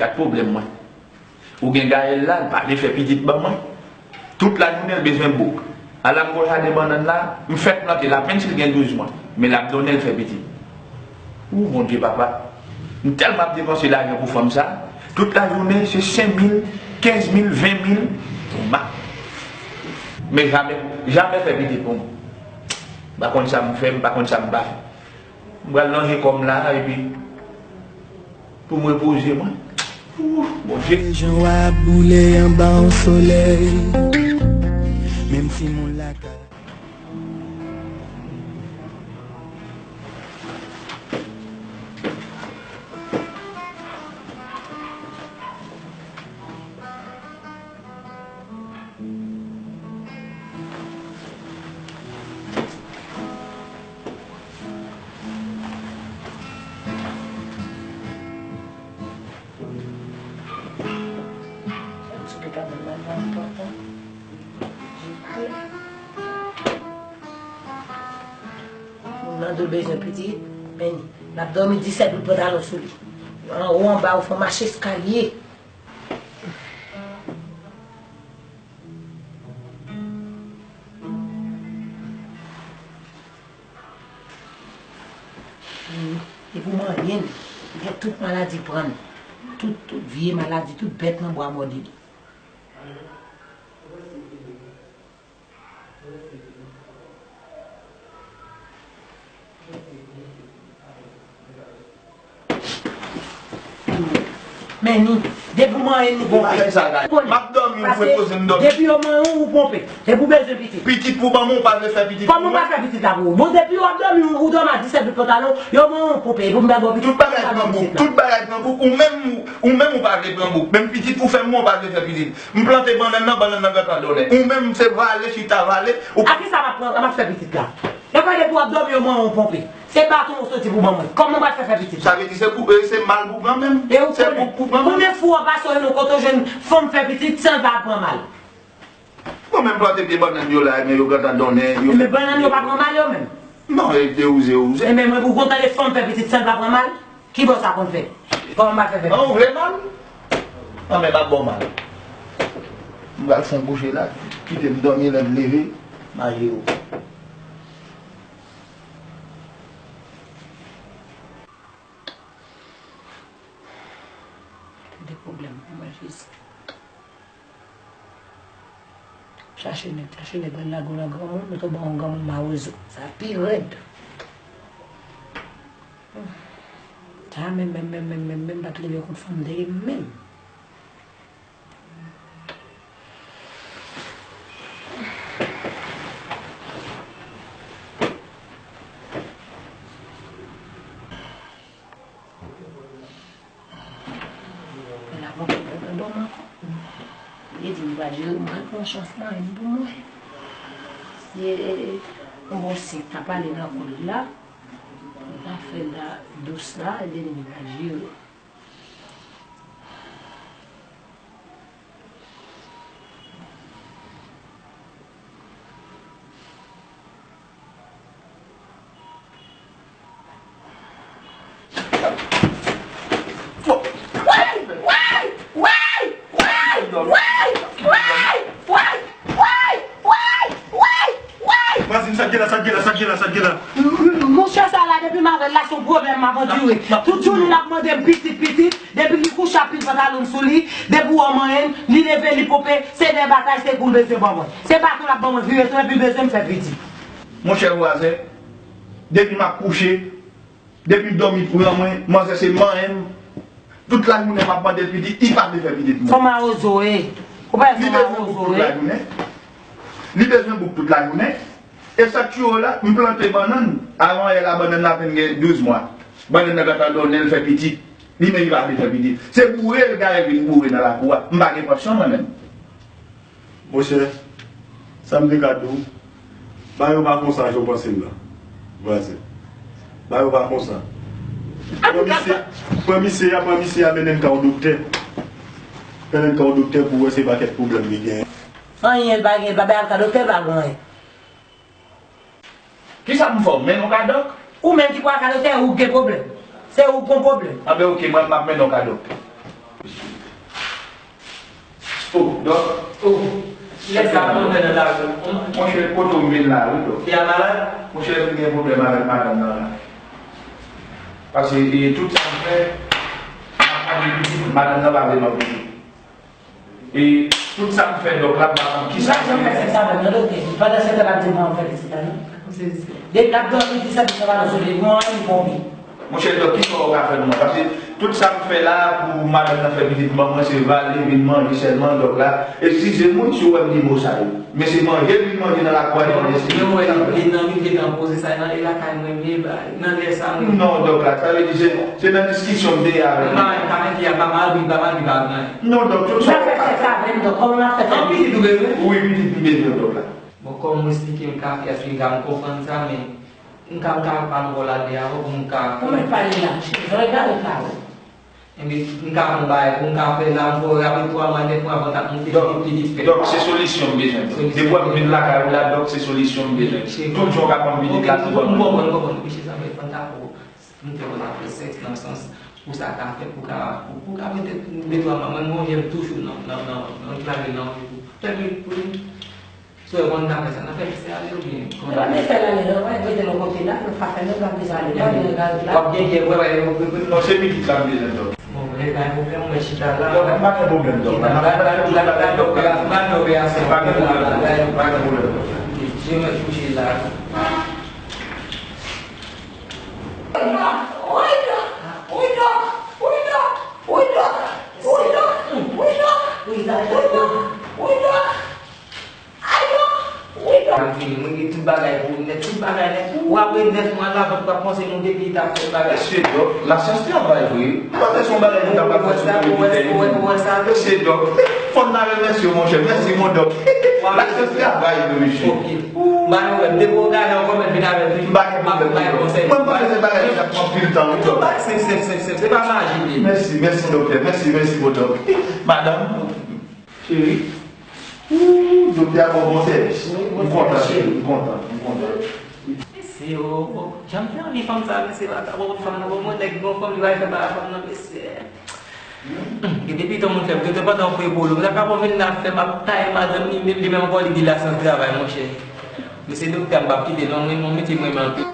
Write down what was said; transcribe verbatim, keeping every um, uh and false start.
Sa k pwoblèm mwen? Ou gen Gaël la, l pa vle fè pitit ban mwen. Tout lajounen l bezwen bouk. Ala m gon jaden bannann la, m fèk plante l, apenn si l gen douz mwa. Men l ap donnen l fè pitit. Ou Bondye papa. M tèlman ap depanse lajan pou fanm sa. Tout lajounen se senk mil, kenz mil, ven mil. Ou ma. Men jamè, jamè fè pitit pou mwen. M pa konn sa m fè, m pa konn sa m pa fè. M pral lonje kò m la epi pou m repoze mwen. Ooh, Bondye. Jan w ap boule anba yon solèy. Menm timoun lakay. Moun nan do bezwen pitit, men l ap dòmi disèt bout pantalon sou li. Anwo anba ou fè w mache eskalye. Li pou manyen l. Li gen tout maladi pran l. Tout, tout vye maladi, tout bèt nan bwa mòde li. Men ni, depi w manyen l, li ponpe. M ap dòmi, ou repoze m dòmi. Depi yo manyen w, ou ponpe. Depi w bezwen pitit. Pitit pou ban mwen, ou pa vle fè pitit pou mwen. Kòman ou pa fè pitit la pou ou? Bon, depi w ap dòmi, ou dòmi a disèt bout pantalon, yo manyen w, ou ponpe. Epi m ba w pitit. Tout bagay pran bouk, tout bagay pran bouk. Ou menm, ou menm ou pa vle pran bouk. Menm pitit pou fè mwen, ou pa vle fè pitit. M plante bannann nan, bannann nan gentan donnen. Ou menm se vale, chita vale. Ou pa... A kisa m ap pran, m ap fè pitit la? Yo fè depi w ap dòmi, yo manyen w, ou ponpe. Se baton ou soti pou ban mwen. Kòman w pral fè fè pitit? Sa vle di se pou, e, se mal pou pran menm. E ou konnen. Se pou, pou pran menm. Konbyen fwa w pase w nan kote w jwenn fanm fè pitit san l pa pran mal? Bon, menm plante pye bannann yo la, men yo gentan donnen, yo... Men bannann yo pa pran mal yo menm? Non, e, e wouze, wouze. E men mwen pou kontan de fanm fè pitit san l pa pran mal? Kibò sa konn fè? Kòman m ap fè fè? An, ou vle mal? An, men m ap ba w mal. M pral fè yon kouche la, kite m dòmi, lè m leve, m a jere w. Tande pwoblèm pou mwen, Jezi. Chache nèg, chache nèg, al lage w nan granmoun, nou tonbe yon granmoun mawozo. Sa pi rèd. Sa menm, menm, menm, menm, menm, menm, pa t leve kont fanm dèyè m menm. L ap antre nan dòmi ankò. Li di m pa jere, m pral pran chans mwen, m pou mwen. Si yon bon sèk ta pale nan kò l la, m ta fè l la dous la, li di m pa jere. Vwazin, sa k gen la, sa k gen la, sa k gen la, sa k gen la? Monchè, sa la, depi m avè l la, se yon pwoblèm m ap andire. Tout jounen l ap mande m pitit, pitit. Depi li kouche ap pil pantalon sou li, depi w wè manyen l, li leve, li ponpe, se de batay, se kou l bezwen ban mwen. Se baton l ap ban mwen vire tou, epi l bezwen m fè pitit. Monchè vwazen, depi m ap kouche, depi dòmi pran mwen, manzè se manyen m. Tout lajounen m ap mande l pitit, li pa vle fè pitit mwen. Fò mawozo ye. Ou pa wè fò mawozo ye? Li bezwen bouk tout lajounen. Li bezwen bouk tout lajounen. E sa k tchwe w la, m plante bannann. Avan yè la, bannann nan apenn gen douz mwa. Bannann nan gentan donnen, l fè pitit. Li menm li pa vle fè pitit. Se boure l gaye vin boure nan lakou a. M pa gen pansyon mwen menm. Monchè, sa m te ka di w, bagay yo pa konsa jan w panse l la, vwazen. Bagay yo pa konsa. Pran misye, pran misye a, pran misye a, mennen l ka yon doktè. Mennen l ka yon doktè pou w wè se pakèt pwoblèm li genyen. Anyen l pa gen, pa bay al ka doktè, l pa gen anyen. Kisa m fè w? Mennen w ka dòk? Ou menm ki pral ka doktè, ou gen pwoblèm. Se ou k gon pwoblèm. Anben, oke, mwen, m ap mennen w ka doktè. Oh, dòk. Oh, lè sa a mwen nan lari. Monchè, kote w vin la, wi, dòk. Fi a malad? Monchè, m gen pwoblèm avèk madanm nan la. Paske, e, tout sa m fè, m ap mande pitit, madanm nan pa vle ban m pitit. E tout sa m fè, dòk la, m pa konn kisa. Sa jan fè sèks avè m nan, doktè. Pandan se tan, l ap di m pa fè pitit la, non? Depi l ap dòmi, disèt, li pa nan sou li, mwen, li bon, wi. Monchè, dòk, kisa w ka fè nou an? Paske tout sa m fè la pou madanm nan fè pitit ban mwen, se vale, vin manje sèlman, dòk la. Eskize m, wi, si w wè m di mo sa yo. Men se manje, vin manje nan lakou a, li manje, se... Mwen wè li, li nan rive nan poze sa nan, e lakay mwen, men ba, nan lè sa, mwen... Non, dòk la, sa vle di se, se nan diskisyon m te ye avè l. Mwen pa mèt, pa mèt, pa mal, pa mal, pa mal. Non, dòk, tout sa w ka fè. Sa fè sèks avè m, dòk, kòman m ap fè fè pitit ou bezwen? Wi, pitit m bezwen, dòk la. Bon, kòm ou esplike m ka fè, èske m ka konprann sa, men M ka, m ka pale w la de avan pou m ka... Ou mèt pale la, cheri. Jan w gade pawòl. Enben, m ka fè yon bagay pou m ka fè la, m fè w raple twa mwa, nèf mwa avan, m te fè pitit fè. Dòk, se solisyon m bezwen. Depi w ap vin lakay ou la, dòk, se solisyon m bezwen. Tout jan w ka ban m pitit la, se bon. M konprann, m konprann. Mesye sa fè fanta pou m te konn ap fè sèks nan sans pou sa ka fè, pou ka, pou, pou ka mete, mete twa mwa. Mwen, mwen, m toujou nan, nan, nan, nan, nan, nan, nan, nan, Sou e konn ta fè sa, n ap fè misye ale oubyen kòman? N ap fè l ale, non, mwen rete nan kote la, nou pa fè menm bagay sa ale, pa gen gaz la. W ap gen kè, wè, wè, wè, wè, wè. Non, se pitit la m bezwen, dòk. Bon, e pa gen pwoblèm, mwen chita la. Dòk, pa gen pwoblèm, dòk. Chita la, la, la, la, la, la, la, la, operasyon. Pa gen pwoblèm, dòk. Pa gen pwoblèm, dòk. Dye mèt kouche la. Wi, dòk. Wi, dòk. Wi, dòk. Wi, dòk. Wi, dòk. Wi, dòk. Wi, dòk. Wi, dòk. Ay, non! Wi, non! Mwen vini, mwen gen tout bagay pou ou nèt, tout bagay nèt. Ou apre nèf mwa la, vant pa panse monte, pi ta fè bagay. Mesye, dòk, lasyans travay vre. Mwen panse se yon bagay nou ta pral fè sou tou pitèy. Mesye, dòk, fò n ta remèsye w, monchè. Mèsi, mon dòk. Lasyans travay vre, mesye. Ok. Ba nou wè, depi w gade ankò, mèt vin avè m. M pa gen pwoblèm, dòk. Mwen panse se bagay ki ap pran anpil tan, wi, dòk. Senp, senp, senp, senp. Se pa maji li ye. Mèsi, mèsi, dòktè. Mèsi, mèsi, mon dòk. Madanm. Cheri. Ooh, doktè a ba w bon sèvis. M kontan, cheri, m kontan, m kontan. Mesye, o, o, jan m te anvi fanm sa, mesye, pa ta bon fanm nan, bon, mwen nèg bon fanm, li pa fè pa fanm nan, mesye. Gen de piton moun fè m, doktè pandan w pre polo, m ta ka bon vin la fè m ap taye madanm li, li menm ankò li gen lasyans travay, monchè. Mesye doktè a, m p ap kite non, mwen, mwen mete mwen men anpil.